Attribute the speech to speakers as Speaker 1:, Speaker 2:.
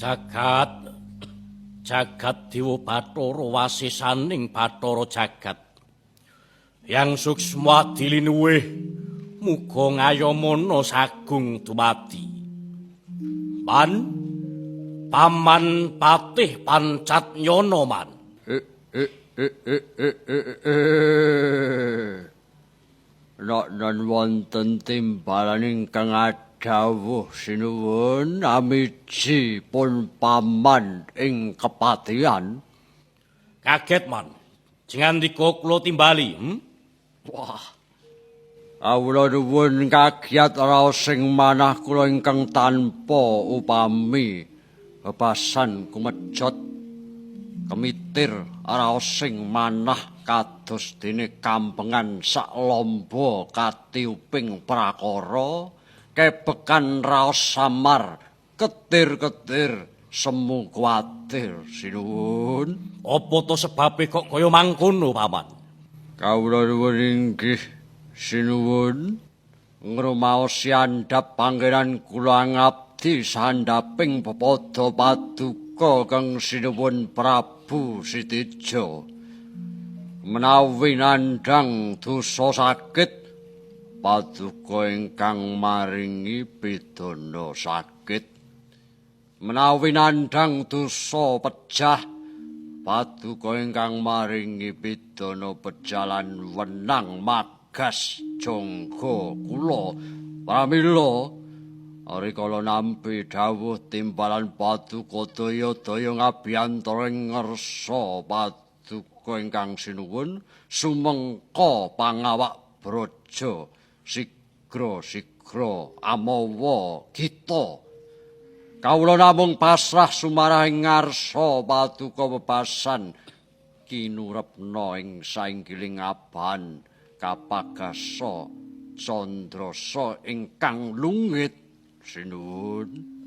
Speaker 1: Jagat jagat Dewa Bathara wasisaning Bathara jagat. Yang suksma dilinuwih muga ngayamana sagung dumadi. Man Paman Patih Pancat Nyana man.
Speaker 2: Nok non wonten timbalan ingkang adhawuh sinuwun amiji pun paman ing kepatihan.
Speaker 1: Kaget man. Jengandika kula timbali,
Speaker 2: Wah. Kawula nuwun kagiat raos sing manah kula ingkang tanpa upami bebasan kumejot kemitir raos sing manah kados dene kampengan sak lamba katiuping prakara kebekan raos samar ketir-ketir semu kuwatir sinuwun.
Speaker 1: Apa to sebabe kok kaya mangkono, Paman?
Speaker 2: Kawula nuwun inggih sinuwun ngrumaos andhap panggenan kula ngabdi sandhaping pepada paduka kang sinuwun Prabu Sitija. Menawi nandhang dosa sakit paduka ingkang maringi pidana sakit. Menawi nandhang dosa pejah paduka ingkang maringi pidana pejah lan wenang magas jangga kula. Pramila rikala nampi dawuh timbalan paduka daya-daya ngabiyantara ing ngarsa paduka ingkang sinuwun sumengka pangawak braja sigra-sigra amawa gita. Kawula namung pasrah sumarah ing ngarsa paduka bebasan kinurepna ing sainggiling aban kapagasa candrasa ingkang lungit sinuwun.